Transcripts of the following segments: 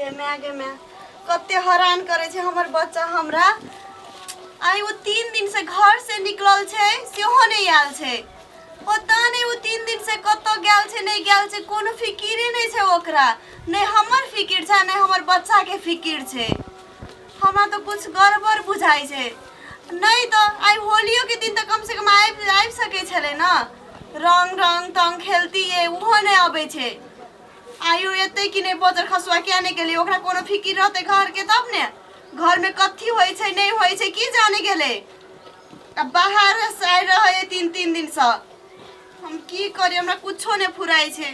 गे माय, गे माय, कते हरान करै छै हमर बच्चा हमरा। आइ ओ 3 दिन से घर से निकलल छै, सेहो नहि आयल छै। पता नहि ओ 3 दिन से कतऽ गेल छै, नहि गेल छै, कोनो फिकिरे नहि छै ओकरा। नहि हमर फिकिर छै, नहि हमर बच्चाके फिकिर छै। हमरा तऽ कुछ गड़बड़ बुझाइ छै। नहि तऽ आइ होलियोके दिन तऽ कमसँ कम आबि आबि सकै छलै ने, रङ्ग रङ्ग तङ्ग खेलतियै, ओहो नहि अबै छै। आइयो एतै कि नहि? बजर खसुआ किया नहि गेलै? ओकरा कोनो फिकिर रहतै घरके तब ने। घरमे कथी होइ छै, नहि होइ छै, की जाने गेलै। आ बाहर से आइ रहै 3-3 दिनसँ। हम की करी, हमरा कुछो नहि फुराइ छै।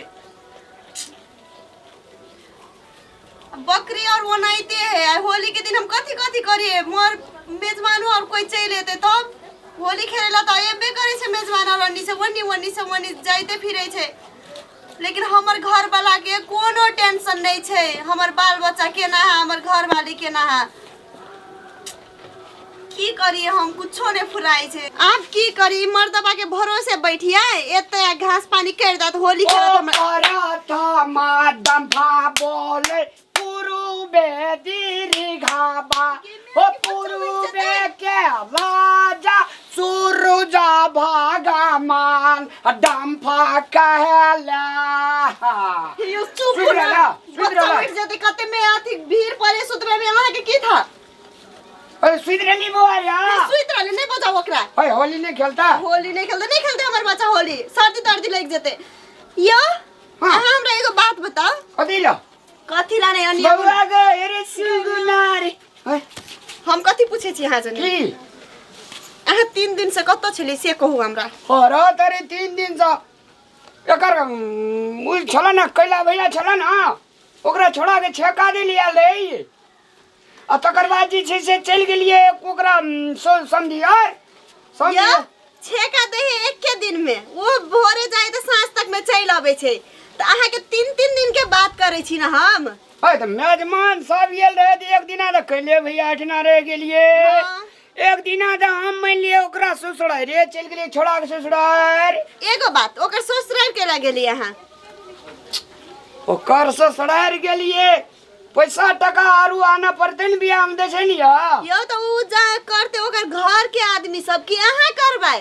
बकरी और ओनाहिते है। आइ होली के दिन हम कथी कथी करिए? मोर मेजबानो और कोई चलि एतै तब होली खेले ला तऽ एबे करै छै मेजबान और ओन्नी से ओन्नी, ओन्नी से ओन्नी जाइते फिरै छै। लेकिन हमर घर वाला के कोनो टेंशन नहीं छै, हमर बाल बच्चा केना है, हमर घर वाली केना है। की करिए हम, कुछो नहीं फुराइ छै। आब की करी? मर्दबा के भरोसे बैठिए एते आ घास पानी करि देत, होली खेलत हमरा। पराठा मादम्फा बोले पुरुबे दीर्घाबा हो पुरुबे के राजा सुरुजा भगवान डम्फा कहला। यो चुप सुति रहला, सुति बच्चा रहला। उठि जेतै। कते में अथी भीड़ पड़े सुतबे में अहाँके की था? अरे सुति रहली बौआ यार। सुति रहली, नहीं बजाओ ओकरा। अरे होली नहीं खेलता? होली नहीं खेलते, नहीं खेलते हमर बच्चा होली, सर्दी तर्दी लग जेतै। यो हाँ। अहाँ हमरा एगो बात बताओ। कथी ला? कथी ला नहीं अन्य बौआ गे अरे सुगुनारी। हम कथी पूछे छी अहाँ जने? की? अहाँ 3 दिन से कतऽ छलियै से कहू हमरा। अरे तरी 3 दिन से एकर उ छल ने कैला भैया छल ने, ओकरा छोड़ा के छेका देली आयल रही। आ तकर बाद जे छै से चलि गेलियै ओकरा समधियार समधियार। यो छेका दे है एके दिन में, वो भोरे जाए तऽ साँझ तक में चलि अबै छै, तऽ अहाँके 3-3 दिन के बात करै छी ने हम। है तऽ मेजमान सब गेल रहे तऽ एक दिना तऽ कैले भैया एहिठिना रहि गेलियै। हाँ। एक दिना तऽ हम मानि लिअ ओकरा ससुरारि रे चलि गेलियै छोड़ा के ससुरारि। एगो बात, ओकर ससुरारि केना गेलियै अहाँ? ओकर ससुरारि गेलियै, पैसा टका आरू आना पड़तै ने बियाह में दै छै ने यौ। यौ तऽ उ जा करते ओकर घर के आदमी सब कि अहाँ करबै?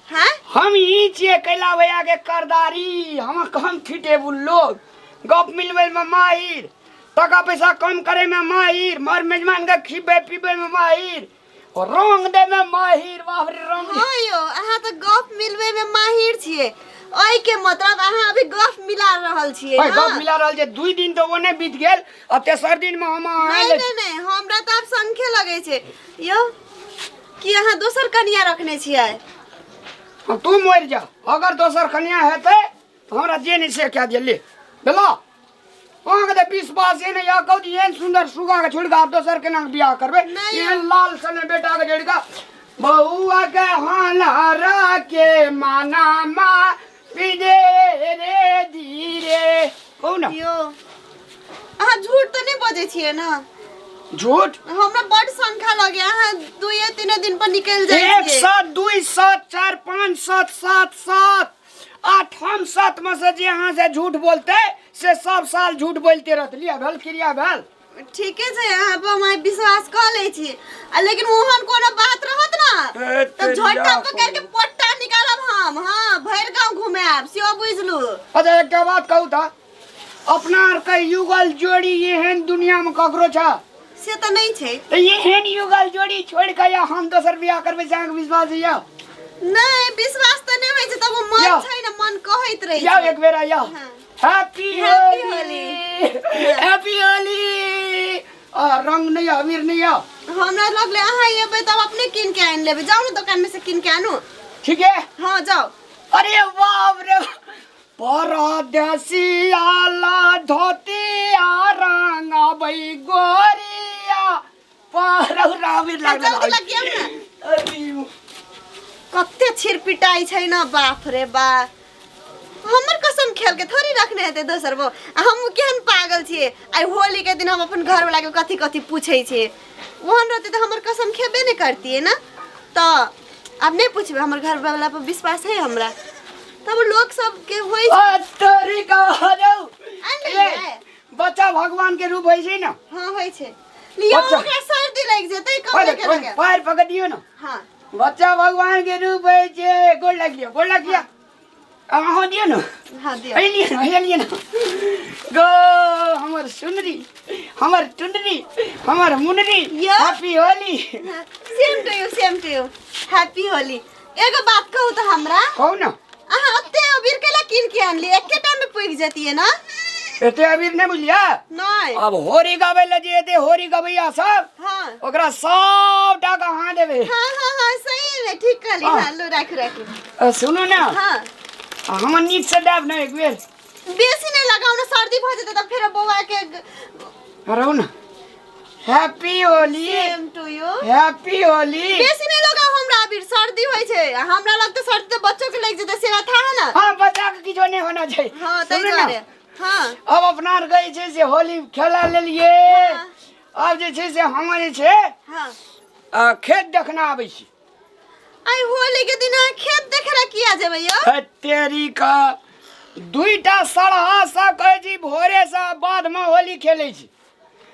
हाँ? हम ही छियै कैला भैया के करदारी, हम कम फिटेबुल लोग, गप मिलबै में माहिर, टका पैसा कम करे में माहिर, मर मेजमान के खिबै पीबै में माहिर, रंग दे में माहिर। बाप रे रंग। हाँ यौ, अहाँ तऽ गप मिलबै में माहिर छियै। एहि के मतलब अहाँ अभी गप मिला रहल छियै है, ना? गप मिला रहल छै। 2 दिन तऽ ओने बीत गेल आ तेसर दिन में हम अहाँ नहीं नहीं नहीं, हमरा तऽ आब संखे लगै छै यौ कि अहाँ दोसर कनिया रखने छियै। हाँ, तू मरि जा अगर दोसर कनिया हेतै तऽ हमरा जे नहि से कए दिअ। ले भेलो अहाँके तऽ विश्वास नहि यऽ कहू जे एहन सुन्दर सुगाके छोड़ि कऽ आब दोसर केना बियाह करबै? नहि। एहन लाल सने बेटाके छोड़ि कऽ बौआ के हनहरा के माना मा पिजे रे धीरे कहू ने। यौ अहाँ झूठ तऽ नहि बजै छियै ने? झूठ? हमरा बड शंका लगे, अहाँ 2-3 दिन पर निकलि जाइ 1 छियै। 7 2 7 4 5 7 7 7 8 हम 7 में से जे अहाँ से झूठ बोलते से सब साल झूठ बोलते रहते। लिया भेल क्रिया भेल। ठीके छै, अहाँ पर हम विश्वास कऽ लै छी, आ लेकिन ओहन कोनो बात रहत ना ए, तऽ झोटा तेरिया पकड़ के पोट्टा निकालब हम। हाँ, भरि गाँव घुमायब सेहो बुझलू। अच्छा एकटा बात कहू तऽ अपना आर के युगल जोड़ी एहन दुनिया में ककरो छ? से तऽ नहि छै। तऽ एहन युगल जोड़ी छोड़ के या हम दोसर बियाह करबै से अहाँके विश्वास यऽ? नहि, विश्वास तऽ नहि होइ छै, तब मन या। छै ने, मन कहैत रहै या छै। एक बेर या। हाँ। Happy happy Holi, happy Holi. आ रंग नहीं अबीर नहीं आ। हमरा लगले अहाँ एबै तब अपने कीन के आनि लेबै। जाउ ने दोकान में से कीन के आनू। ठीक है। हाँ जाउ। अरे बाप रे, परदेसिया ला धोतिया रंगबै गोरिया पर अबीर लागल। जल्दी लगियौ ने। अरे कते छिरपिटाइ छै ने, बाप रे बा। हमर कसम खेल के थोड़ी रखने हेतै दोसर बो। आ हम केहन पागल छियै, आइ होली के दिन हम अपन घरवाला के कथी कथी पूछै छियै। ओहन रहतै तऽ हमर कसम खेबे नहि करतियै ने। तऽ आब नहि पूछबै, हमर घरवाला पर विश्वास है हमरा। तब लोक सबके होइ तोरी का हो जाऊ। आनि लेलियै? बच्चा भगवान के रूप होइ छै ने। हाँ, होइ छै। लियो। बच्चा। ओकरा सर्दी लागि जेतै, कम के लगे। पैर पकड़ दियौ ने। हाँ। बच्चा भगवान के रूप होइ छै। गोर लागि लियौ, गोर लागि लियौ। अहाँ दियौ ने। हाँ, दियौ। एलियै ने, एलियै ने गो हमर सुनरी, हमर टुनरी, हमर मुनरी। यो। Happy Holi. Same to you, same to you, happy Holi. एगो बात कहू तऽ हमरा? कहू ने। अहाँ ओते अबीर केला कीन के आनली? एके टाइम में पुगि जतियै ना? एते अबीर नहि बुझलियै? नहि। अब होरी गाबै लए जे एते होरी गबैया सब, ओकरा सबटा के अहाँ देबै। हाँ हाँ हाँ, सही में ठीक कहली। हाँ। हाँ, लो, राखू राखू। सुनू ने। हाँ। हम नीक से देब ने एक बेर। बेसी नहि लगाउ ने, सर्दी भऽ जेतै तऽ फेर बौआ के। रहू ने। Happy Holi. Same to you. Happy Holi. बेसी नहि लगाउ हमरा अबीर, सर्दी होइ छै। आ हमरा लग तऽ सर्दी तऽ बच्चो के लागि जेतै, से था है ना? हाँ, बच्चा के किछो नहि होना छै। हाँ, ताहि सुनू ने। दुआरे हाँ। अब अपना आर गई छै से होली खेला लेलिए। आब जे छै से हम जे छै खेत देखना आबै छी। आई होली के दिन अहाँ खेत देखे ला किया जेबै यौ? हे तेरी का, दुईटा सड़हा से कहै छी भोरे से बाधमे होली खेलै छी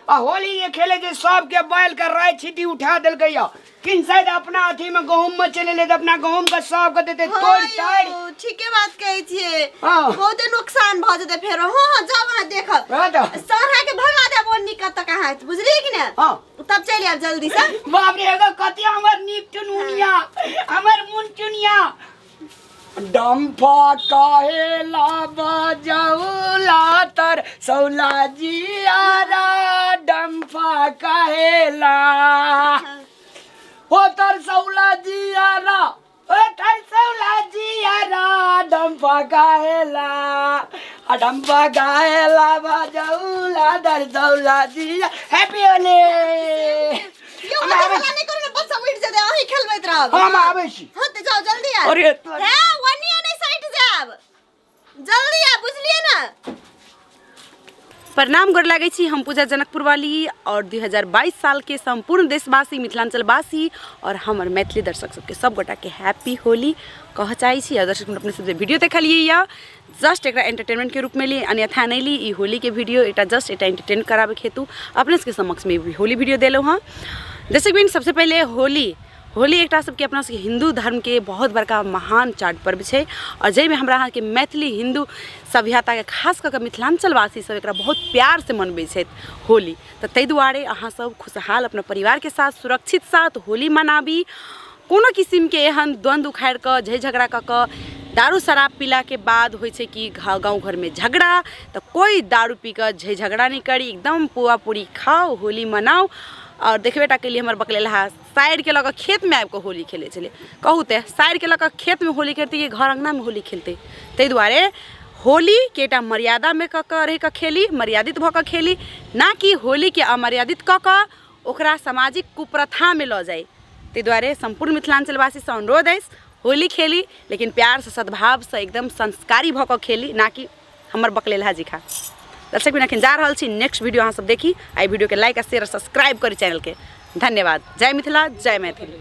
आ होली जे खेलै छै सबके बैल के राय छिटी उठा देलकै या किन शायद अपना अथी में गहूम में चलि एलै तऽ अपना गहूम के सबके देतै तोड़ि ताड़ि। यौ, ठीके बात कहै छियै। हाँ। बहुते नुकसान भऽ जेतै फेरो। हाँ हाँ, जाउ अहाँ देखब। वएह तऽ। सरहा के भगा देब ओन्नी कतऽ कहाँ, बुझलियै कि ने? हाँ। तब चलि आयब जल्दी से। बाप रे, एगो कते हमर नीक टुनुनिया, हमर मुन चुनिया। डम्फा काहेला बजौला तर सौला जियारा, डम्फा काहेला ओ तर सौला जियारा, ओ तर सौला जियारा, डम्फा काहेला आ डम्फा काहेला बजौला तर सौला जिया। हैप्पी होली। यौ, हम ओते आबै हल्ला नहि करू ने, बच्चा उठि जेतै, अहीं खेलबैत रहब। हम आबै छी। हाँ तऽ जाउ, जल्दी आउ। अरे। हे, ओनिये नहि सटि जायब, जल्दी आउ, बुझलियै ने? प्रणाम, गोर लागै छी। हम पूजा जनकपुर वाली और 2022 सालके सम्पूर्ण देशवासी, मिथिलाञ्चलवासी और हमर मैथिली दर्शक सबके सब गोटाके हैप्पी होली कह चाहै छी। और दर्शक, अपने सब जे वीडियो देखलियै यऽ, जस्ट एकरा एंटरटेनमेंटके रूपमे ली, अन्यथा नहि ली। ई होलीके वीडियो एकटा जस्ट एकटा एंटरटेन कराबैके हेतु अपने सबके समक्षमे ई होली वीडियो देलहुँ हँ। दर्शक बहिन, सबसँ पहिले होली, होली एकटा सबके अपना सबके हिन्दू धर्मके बहुत बड़का महान चाड पर्व छै और जाहिमे हमरा अहाँके मैथिली हिन्दू सभ्यताके खास कऽ कऽ मिथिलाञ्चलवासी सब एकरा बहुत प्यारसँ मनबै छथि होली। तऽ ताहि दुआरे अहाँ सब खुशहाल अपना परिवारके साथ सुरक्षित साथ होली मनाबी। कोनो किसिमके एहन द्वन्द्व उखाड़ि कऽ झै झगड़ा कऽ कऽ दारू शराब पीलाके बाद होइ छै कि गाँव घरमे झगड़ा, तऽ कोइ दारू पी कऽ झै झगड़ा नहि करी। एकदम पुआ पूरी खाउ, होली मनाउ। आओर देखबे टा केलियै, हमर बकलेलहा साइडके लऽ कऽ खेतमे आबि कऽ होली खेलै छलै। कहू तऽ, साइडके लऽ कऽ खेतमे होली खेलतै कि घर अङ्गनामे होली खेलतै? ताहि दुआरे होलीके एकटा मर्यादामे कऽ कऽ रहि कऽ खेली, मर्यादित भऽ कऽ खेली, ना कि होलीके अमर्यादित कऽ कऽ ओकरा सामाजिक कुप्रथामे लऽ जाइ। ताहि दुआरे सम्पूर्ण मिथिलाञ्चलवासीसँ अनुरोध अछि, होली खेली लेकिन प्यारसँ, सद्भावसँ, एकदम संस्कारी भऽ कऽ खेली, ना कि हमर बकलेलहा जी खा। दर्शक बिना अखन जा रहल छी, नेक्स्ट वीडियो अहाँ सब देखी। एहि वीडियोके लाइक आ शेयर आ सब्सक्राइब करी चैनलके। धन्यवाद। जय मिथिला, जय मैथिली।